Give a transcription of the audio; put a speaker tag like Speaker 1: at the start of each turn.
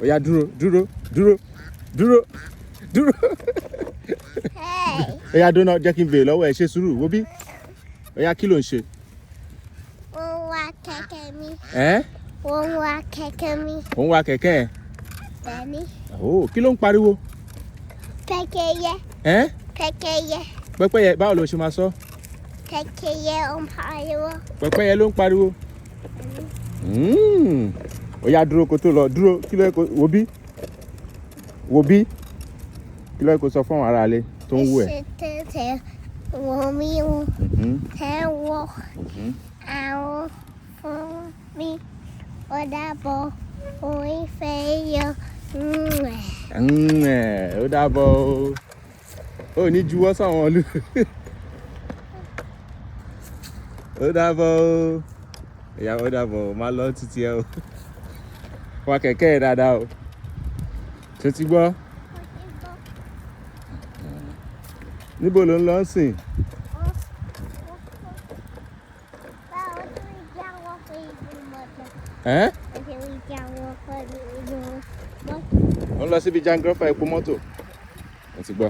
Speaker 1: Ó yá, dúró, dúró, dúró, dúró, dúró.
Speaker 2: Hey.
Speaker 1: Ó yá, dúró náà, jẹ́ kí n béèrè lọ́wọ́ ẹ. Ṣe sùúrù, wo bí. Ó yá, kí ló ń ṣe?
Speaker 2: Mo ń wa kẹ̀kẹ́ mi.
Speaker 1: Ẹ́?
Speaker 2: Mo ń wa kẹ̀kẹ́ mi.
Speaker 1: Ò ń wa kẹ̀kẹ́ ẹ̀?
Speaker 2: Bẹ́ẹ̀ni.
Speaker 1: Ó kí ló ń pariwo?
Speaker 2: Pẹ́kẹ́yẹ.
Speaker 1: Ẹ́?
Speaker 2: Pẹ́kẹ́yẹ.
Speaker 1: Pẹ́pẹ́yẹ? Báwo ló ṣe máa sọ?
Speaker 2: Pẹ́kẹ́yẹ ó ń pariwo.
Speaker 1: Pẹ́pẹ́yẹ ló ń pariwo. Ó yá, dúró kó tó lọ. Dúró, kí ló yẹ kó, wo bí, wo bí, kí ló yẹ kó sọ fún àwọn aráalé tó ń wò ẹ́?
Speaker 2: Ṣe tètè wò mí wò tẹ́ wọ àwọn fún mi. Ó dàbọ̀, òun ìfẹ́ yọ.
Speaker 1: Ẹ̀, ó dàbọ̀ o. Ó ní juwọ́ sáwọn olú. Ó dàbọ̀ o. Ìyá, ó dàbọ̀ o. Má lọ títí ẹ o. Wa kẹ̀kẹ́ ẹ dáadáa o. Ṣé ti gbọ́? Níbo ló ń lọ sìn?
Speaker 2: Báwo tó jáwọ́ pé inú mọ́tò?
Speaker 1: Ẹ́?
Speaker 2: Àti jáwọ́ pẹ̀lú inú mọ́tò.
Speaker 1: Ó ń lọ síbi jangirọ́fà epo mọ́tò. Mo ti gbọ́.